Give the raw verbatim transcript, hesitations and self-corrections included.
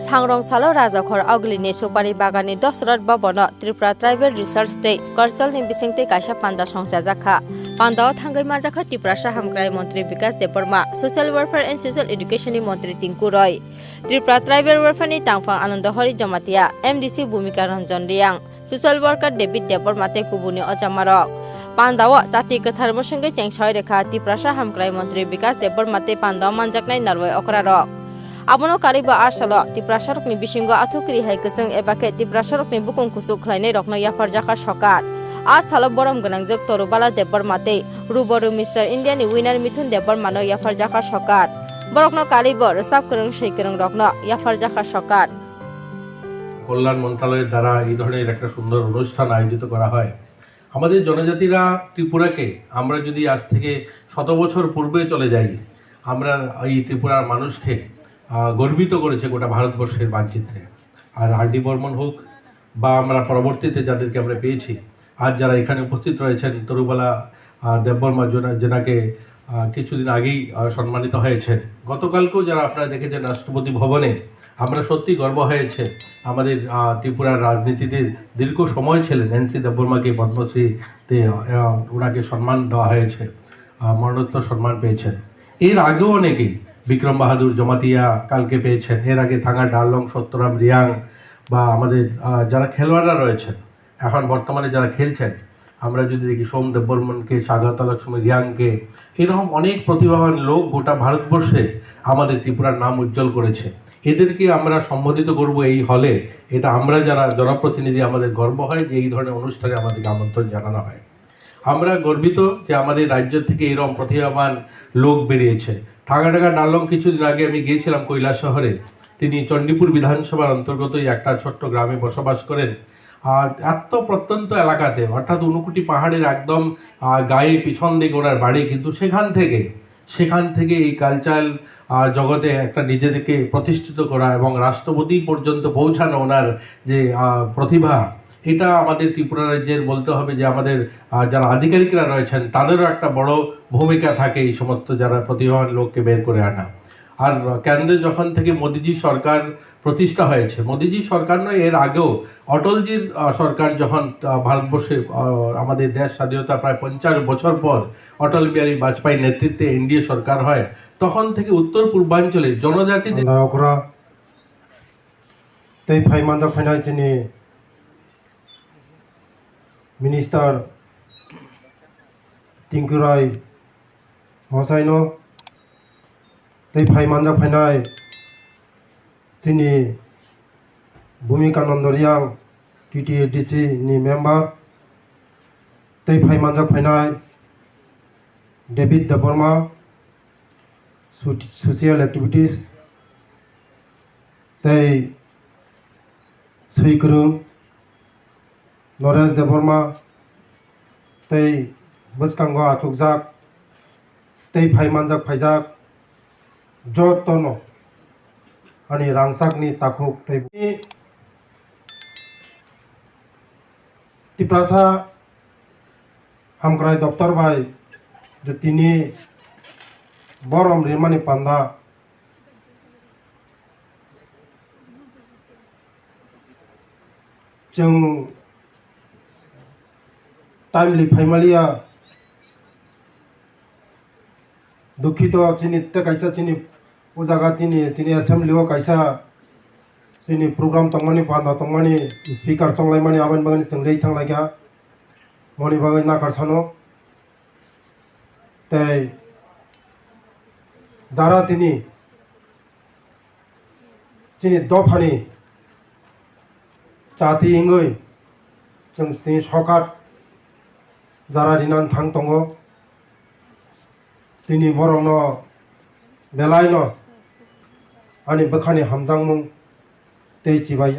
Sangrong salo Rajakhor Ogli ni Supari Bagan ni Dosrat Bhavan no Tripura Tribal Research tei Cultural ni bisingtwi kaisa panda songchajak kha. Panda o thangwi manjak kha Tiprasa Hamkrai Montri Bikash Debbarma, Social Welfare and Social Education ni Montri Tinku Roy, Tripura Tribal Welfare ni Tangphang Anando Hori Jamatia, M D C Bhumika Ranjan Reang, Social Worker David Debbarma tei kubuni ochamarok. Panda o chati kwthar mwswngwi chengsawi rwkha Tiprasa Hamkrai Montri Bikash Debbarma tei panda o manjaknai narwai okrarok. Abono karwi bo a salo Tiprasarokni bisingo athukri hai kwchwng eba khe Tiprasarokni bukung kuchuk khlainairokno yapharjakha sokar. A salo borom gwnangjwk Torubala Debbarma tei Ruboru Mister India ni winner Mithun Debbarma no yapharjakha sokar. Borokno karwi bo rwchap kwrwng swi kwrwng rokno yapharjakha sokar. কল্যাণ মন্ত্রণালয়ের দ্বারা এই ধরনের একটা সুন্দর অনুষ্ঠান আয়োজিত করা হয়। আমাদের জনজাতিরা ত্রিপুরাকে, আমরা যদি আজ থেকে শত বছর পূর্বে চলে যাই, আমরা এই ত্রিপুরার মানুষকে, আহ, গর্বিত করেছে গোটা ভারতবর্ষের মানচিত্রে। আর আর ডি বর্মন হোক বা আমরা পরবর্তীতে যাদেরকে আমরা পেয়েছি, আর যারা এখানে উপস্থিত রয়েছেন, তরুবালা, আহ, দেববর্মা যেনা-, যেনাকে, আহ, কিছুদিন আগেই, আহ, সম্মানিত হয়েছেন। গতকালকেও যারা আপনারা দেখেছেন রাষ্ট্রপতি ভবনে, আমরা সত্যি গর্ব হয়েছে। আমাদের, আহ, ত্রিপুরার রাজনীতিতে দীর্ঘ সময় ছিলেন, এন সি দেববর্মাকে পদ্মশ্রীতে, আহ, ওনাকে সম্মান দেওয়া হয়েছে, আহ, মরণোত্তর সম্মান পেয়েছেন। এর আগেও অনেকেই, বিক্রম বাহাদুর জমাতিয়া কালকে পেয়েছেন, এর আগে থাঙ্গা ডারলং, সত্যরাম রিয়াং বা আমাদের, আহ, যারা খেলোয়াড়রা রয়েছেন, এখন বর্তমানে যারা খেলছেন, আমরা যদি দেখি সোম দেববর্মনকে, স্বাগতা লক্ষ্মী রিয়াংকে, এরকম অনেক প্রতিভাবান লোক গোটা ভারতবর্ষে আমাদের ত্রিপুরার নাম উজ্জ্বল করেছে। এদেরকে আমরা সম্বোধিত করব এই হলে, এটা আমরা যারা জনপ্রতিনিধি আমাদের গর্ব হয় যে এই ধরনের অনুষ্ঠানে আমাদেরকে আমন্ত্রণ জানানো হয়। আমরা গর্বিত যে আমাদের রাজ্য থেকে এরকম প্রতিভাবান লোক বেরিয়েছে। থাঙ্গা ডারলং কিছুদিন আগে আমি গিয়েছিলাম কৈলাসহরে, তিনি চণ্ডীপুর বিধানসভার অন্তর্গতই একটা ছোট্ট গ্রামে বসবাস করেন। আর এত প্রত্যন্ত এলাকাতে, অর্থাৎ ঊনকোটি পাহাড়ের একদম, আহ, গায়ে পিছন দিকে ওনার বাড়ি, কিন্তু সেখান থেকে, সেখান থেকে এই কালচারাল, আহ, জগতে একটা নিজেদেরকে প্রতিষ্ঠিত করা এবং রাষ্ট্রপতি পর্যন্ত পৌঁছানো ওনার যে, আহ, প্রতিভা, এটা আমাদের ত্রিপুরা রাজ্যের বলতে হবে যে আমাদের, আহ, যারা আধিকারিকরা রয়েছেন তাদেরও একটা বড় ভূমিকা থাকে এই সমস্ত যারা প্রতিভাবান লোককে বের করে আনা। আর কেন্দ্রে যখন থেকে মোদিজি সরকার প্রতিষ্ঠা হয়েছে, মোদিজি সরকার নয়, এর আগেও অটলজির, আহ, সরকার যখন, আহ, ভারতবর্ষে, আহ, আমাদের দেশ স্বাধীনতা প্রায় পঞ্চাশ বছর পর অটল বিহারী বাজপেয়ীর নেতৃত্বে এনডিএ সরকার হয়, তখন থেকে উত্তর পূর্বাঞ্চলের জনজাতিদের Andar okra tei phai manjak phainai chini minister Tinku Roy mosaino tei phai manjak phainai chini Bhumika Nando Reang, T T A D C ni member, tei phai manjak phainai David Debbarma, so-, social activities, tei Swikwrwng Noresh Debbarma, tei bwskango achukjak tei phai manjak phaijak jotono ani rangchakni takhuk tei Tiprasa Hamkrai Doptor bai je tini borom rimani panda chwng timely phaimaliya. Dukhito chini tei kaisa chini o jaga chini, chini assembly o kaisa chini program tongmani, panda tongmani, speaker chonglaimani, aboni bagwi chwng late thanglaikha. Moni bagwi nakar sano. Tei jara tini chini dophani chati wngwi chwng tini sokat jara rinani thang tongo. Tini borokno belaino ani bwkhani hamjakmung tei chibai.